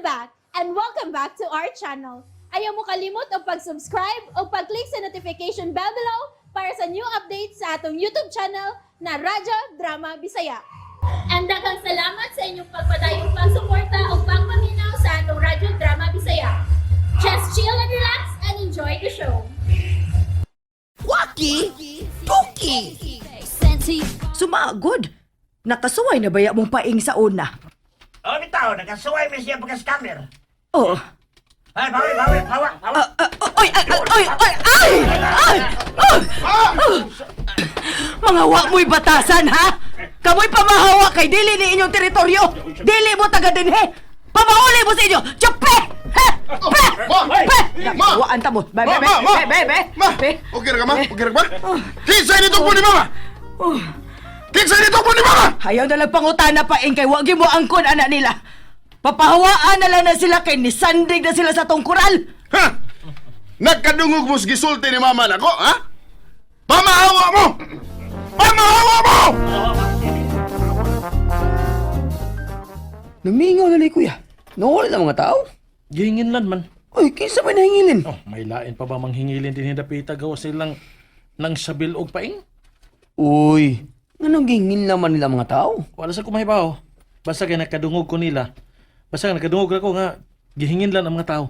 I'm back and welcome back to our channel. Ayaw mo kalimot og pag-subscribe o pag-click sa notification bell below para sa new updates sa atong YouTube channel na Radyo Drama Bisaya. And daghang salamat sa inyong pagpadayong pagsuporta o pagpaminaw sa atong Radyo Drama Bisaya. Just chill and relax and enjoy the show. Waki! Tuki! Sumagod! Nakasuway na baya mong paing sa una? Oh, bitaw, nakasuway mi siya pagka-scammer. Oh. Ay, bawi, bawi, bawa, bawa. Ah, ah, oy, ay, ay, oy, ay, ay! Ay! Oh! Oh! Mga wa mo'y batasan, ha? Kamoy pamahawa kay dili ni inyong teritoryo! Dili mo taga dinhe! Pamauli mo sa inyo! Tsape! Ha? Pe! Ma! Pe! Ma! Waan ta mo! Be, Ma, be, ma, ma! be, be, be! Ma! Be! Okay ra ka, ma? Okay ra ka, ma? Kinsa ni mo ni mama? Oh. Kinsa ni mo ni mama? Ayaw na lang pangutana pa kay wag mo angkon anak nila. Papahawaan na lang na sila kay nisandig na sila sa tong kural. Ha? Nagkadungog mo sa gisulti ni mama nako, ha? Pamahawa mo! Pamahawa mo! Namingaw na lang, kuya. Nawala na mga tao. Gihingin lan man. Uy, kinsa may nahingilin? Oh, may lain pa ba manghingilin din hindapita gawa silang nang sabil og paing? Uy, nganong gihingil naman nila mga tao? Wala sa kumahibaw. Basta kay nakadungog ko nila. Basta kay nakadungog ako nga gihingin lan ang mga tao.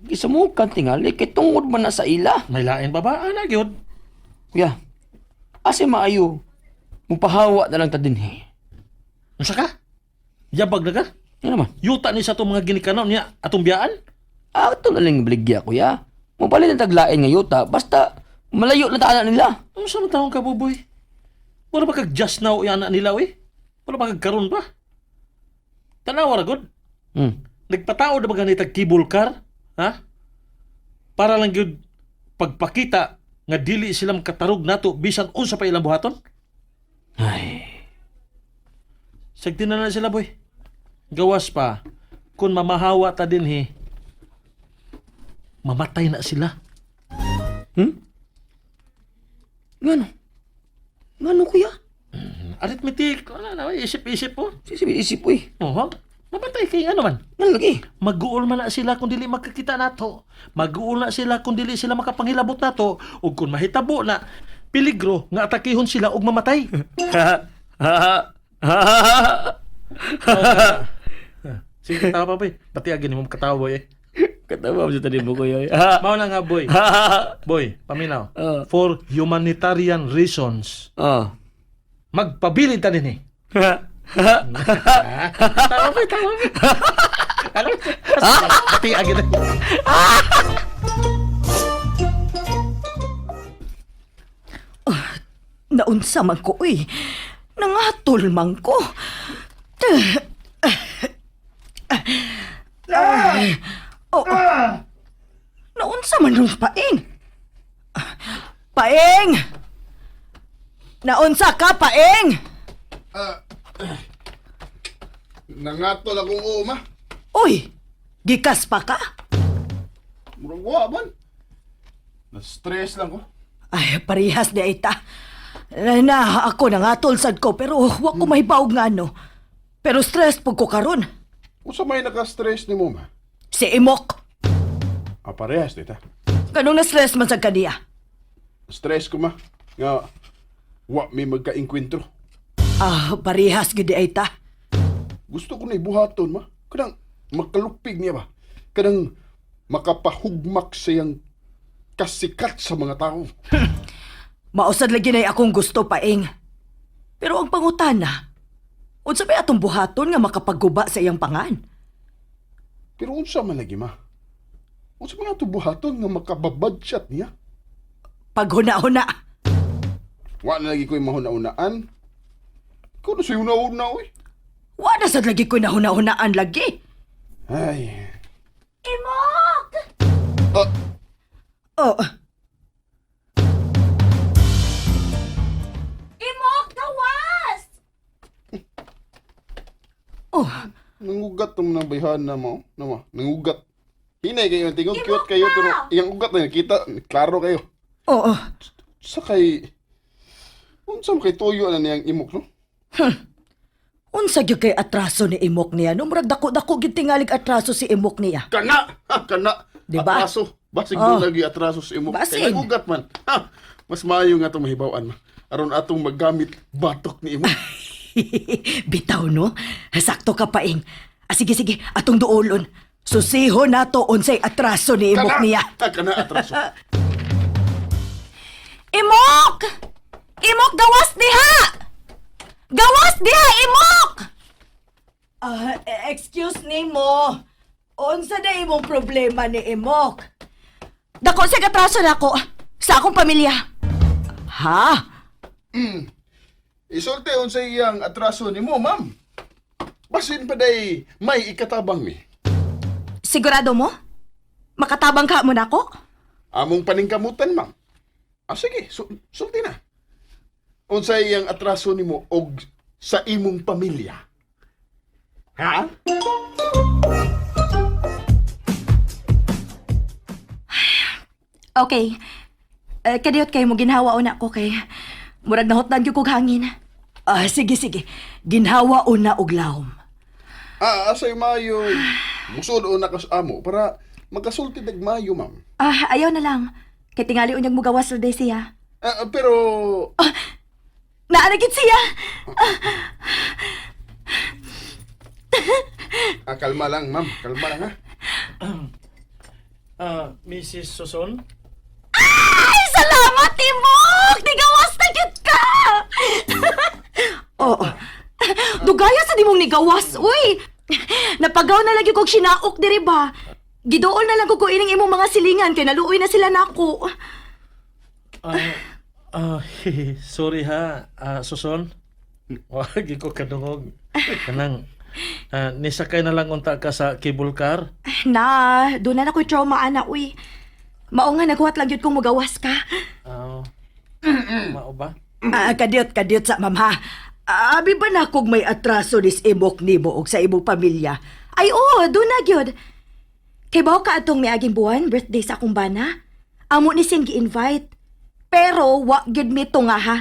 Gisamukan tingali kay tungod man na sa ila. May lain pa ba? Ana gyud. Kuya, asa maayo? Mupahawa na lang ta dinhi. Unsa ka? Yabag na ka? Ano naman? Yuta ni sa atong mga ginikanon niya atong biyaan? Ato na lang baligya, kuya. Mupalit ang taglain nga yuta, basta malayo na taana nila. Unsa man taong ka, buboy? Wala ba kag just now ana nila oy? Wala ba kag karon pa? Tanawa ra gud. Nagpatao na ba ganit tag cable car? Ha? Para lang gyud pagpakita nga dili sila makatarog nato bisan unsa pa ilang buhaton? Ay, Sagti na na sila, boy. Gawas pa, kung mamahawa ta dinhi, mamatay na sila. Ngano? Ngano, kuya? Arithmetic, wala na, isip-isip po. Sisip-isip, uy. Oo, mamatay kay ano man. Ngano lagi? Maguol man na sila kung dili magkakita nato. Maguol na sila kung dili sila makapangilabot nato. Ug kung mahitabo na, peligro nga atakihon sila ug mamatay. Sige, katawa pa, boy. Pati agin mo katawa, boy. Eh. Katawa mo sa tanim mo, kuya. Mao na nga, boy. Boy, paminaw. Ah. For humanitarian reasons, magpabilin ta din eh. Tawa, boy, tawa, boy. Alam mo, pati agin. Naunsa man ko, uy. Nangatol man ko. Oh. Naunsa man nung paing? Paing! Naunsa ka, paing? Nangatol akong oo, ma. Uy, gikas pa ka? Murag wa man. Na-stress lang ko. Ay, parehas di ay ta. Na, ako nangatol sad ko pero wa ko mahibawog nga ano. Pero stress pug ko karon. Unsa may naka-stress nimo, ma? Si Imok. Ah, parehas dita. Kanong na-stress man sad kaniya? Stress ko, ma. Nga wa may magka-engkwentro. Ah, parehas gid di ay ta. Gusto ko na ibuhaton, ma. Kanang makalupig niya ba? Kanang makapahugmak siyang kasikat sa mga tao. Mausad lagi na akong gusto paing. Pero ang pangutana, unsa may atong buhaton nga makapagguba sa iyang pangan? Pero unsa man lagi, ma? Unsa man ato buhaton nga makababadyat niya? Paghuna-huna. Wa na lagi ko'y mahuna-unaan. Ikaw na sa'yo una-una, oy. Wa na sad lagi ko'y nahuna-hunaan lagi. Ay. Imok! Ah, Oh, Imok, gawas! oh, nangugat tong nang bayhan na mo. Nama, nangugat. Hinay kayo, tingog cute kayo, pero iyang ugat na nakita, klaro kayo. oh, oh. Sa kay... Unsa man kay tuyo na niyang imok, no? Unsa gyud kay atraso ni Imok niya? No, murag dako-dako gyud tingalig atraso si Imok niya. Kana! Ha, kana! Diba? Atraso. Basig Oh. oh. lagi atraso sa imo. Basig. Kay nagugat man. Ha, mas maayo nga itong mahibawan ma. Aron atong maggamit batok ni imo. Bitaw no? Sakto ka paing. Ah, sige sige, atong duolon. Susiho nato unsay atraso ni Imok niya. Ha, kana atraso. Imok! Imok, gawas diha! Gawas diha, Imok! Ah, excuse nimo. Unsa na imong problema ni Imok? Dako sa katraso nako sa akong pamilya. Ha? Isulti unsay iyang atraso nimo, ma'am. Basin pa day may ikatabang mi. Sigurado mo? Makatabang ka mo nako? Among paningkamutan, ma'am. Ah, sige, sulti na. Unsay iyang atraso nimo og sa imong pamilya? Ha? Okay. Kadiyot kayo mo ginhawa una ko kay murag nahotdan gyud kog hangin. Ah, sige sige. Ginhawa una og lawom. Ah, asay mayo. Musod una ka sa amo para makasulti dag mayo, ma'am. Ah, ayaw na lang. Kay tingali unyag mugawas ra day siya. Ah, pero Naanagit siya. ah, kalma lang, ma'am. Kalma lang, ha? Ah, Mrs. Suson? Ay, salamat, Timok! Nigawas na gyud ka! Oo. Dugaya sa dimong nigawas, uy! Napagaw na lagi kog sinaok diri ba? Giduol na lang ko ining imong mga silingan kay naluoy na sila nako. Ah, ah, sorry ha, ah, Suson. Wag ko kadungog. Kanang nisakay na lang unta ka sa cable car. Na, doon na ako'y trauma ana, uy. Mao nga naghuwat lang gyud kong mugawas ka. Ah, mao ba? Ah, kadiyot, kadiyot sa ma'am ha. Ah, abi ba na kog may atraso nis imok nimo og sa imong pamilya? Ay oo, doon na gyud. Kay bawo ka atong miaging buwan, birthday sa akong bana. Amo ni siyang gi-invite. Pero wa gyud mi tunga ha.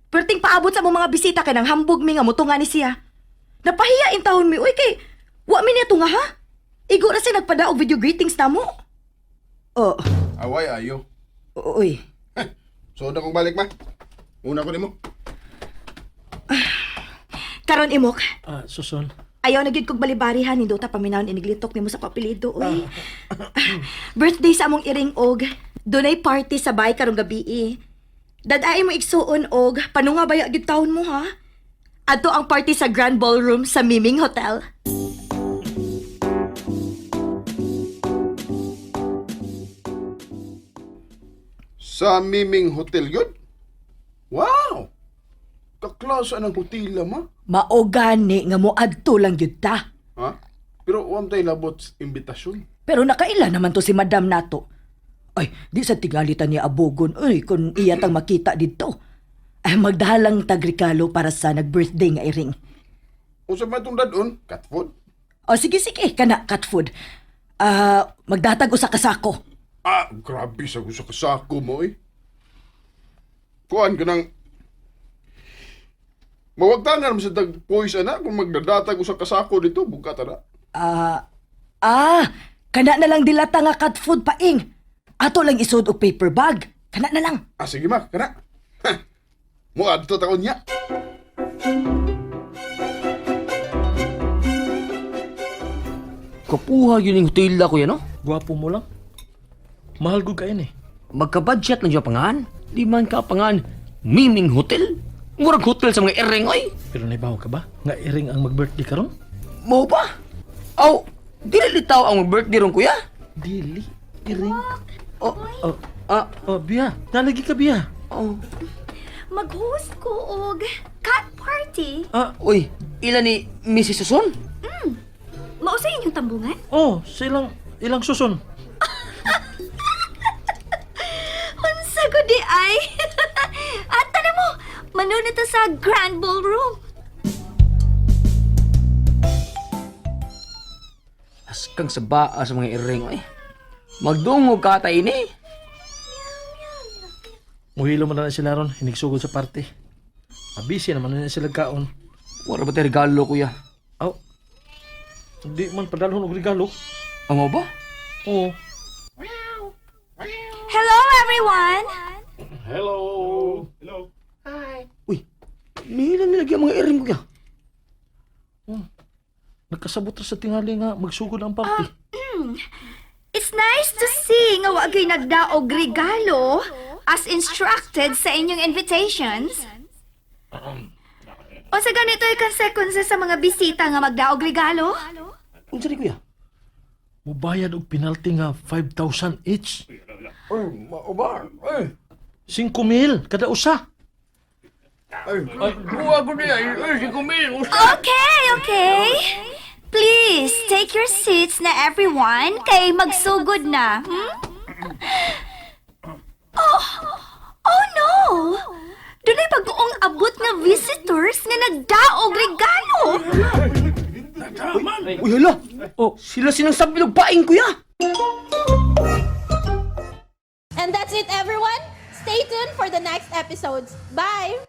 Perting paabot sa among mga bisita kay nang hambog mi nga mutunga ni siya. Napahiya in taon mi, uy kay wa mi niya tunga ha. Igo ra siya nagpada og video greetings namo. Oh, Away ayo. uy. So, na kong balik, ma. Una ko nimo. Karon imok, Ah, Suson. Ayaw na gyud kog balibari ha, nindota paminawon iniglitok nimo sa kapelido uy. Birthday sa among iring og dunay party sa bay karong gabi. Eh. Dad-ay mo igsuon og panunga baya gyud taon mo ha. Adto ang party sa Grand Ballroom sa Miming Hotel. Sa Miming Hotel yun? Wow! Kaklasa ng hotel, ma. Mao gani nga moadto lang gyud ta. Ha? Pero wam tayo labot sa imbitasyon. Pero nakaila naman to si Madam nato. Ay, di sa tingalitan niya abogon, uy, kung iya tang makita didto. Ay, magdahalang tagrikalo para sa nag-birthday nga iring. Unsa man itong dadon? Cat food? O sige sige, kana cat food. Ah, magdatag usa ka sako. Ah, grabe sa gusto kasako mo eh. Kuan ka ng... Mawagtangan mo sa tagpois, ana, kung magdadatag usa kasako dito, bukat, ana. Ah, ah, kana na lang dilata nga cat food paing. Ato lang isod og paper bag. Kana na lang. Ah, sige ma, kana. Ha, muadto taon niya. Kapuha yun yung hotel kuya, no? Gwapo mo lang. Mahal gud kayo ni. Magka-budget lang siya pangan. Di man ka pangan. Miming Hotel? Murag hotel sa mga ereng, oy. Pero naibaw ka ba? Nga iring ang mag-birthday karon? Mo ba? Aw, dili litaw ang birthday ron, kuya. Dili, iring. Oh, Oh, ah, oh, Bia, nalagi ka Bia. oh. Mag-host ko og cat party. Ah, Uy, ila ni Mrs. Suson? Mao sa inyong tambungan? oh, sa ilang ilang suson. Unsa ko di ay? Ata na mo, manunod ta sa Grand Ballroom. Askang sa baa sa mga ereng, oy. Magdungog ka ta ini. Muhilo man na sila ron, hinigsugod sa party. Mabisi naman na sila kaon. Wala ba tayo regalo, kuya? Aw. Hindi man padalhon og regalo. Amo ba? Oo. Hello everyone! Hello. Hello. Uy, nihila nilagyan ang mga earring, kuya. Nagkasabot ra sa tingali nga magsugod ang party. It's nice to see nga wa gyud nagdaog regalo as instructed sa inyong invitations. O sa ganito ay konsekwensya sa mga bisita nga magdaog regalo? Unsa ni, kuya? Mubayad og penalty nga 5,000 each. Ay, mauba. Ay. 5,000 kada usa. Ay, buwa ko niya. Ay, si Kumil. Okay, okay. Please, take your seats na everyone kay magsugod na. Hmm? Oh, oh no! Dunay bagoong abot nga visitors nga nagdaog regalo. Uy, hala. Oh. Sila sinang sabi og paing, kuya. And that's it, everyone. Stay tuned for the next episodes. Bye!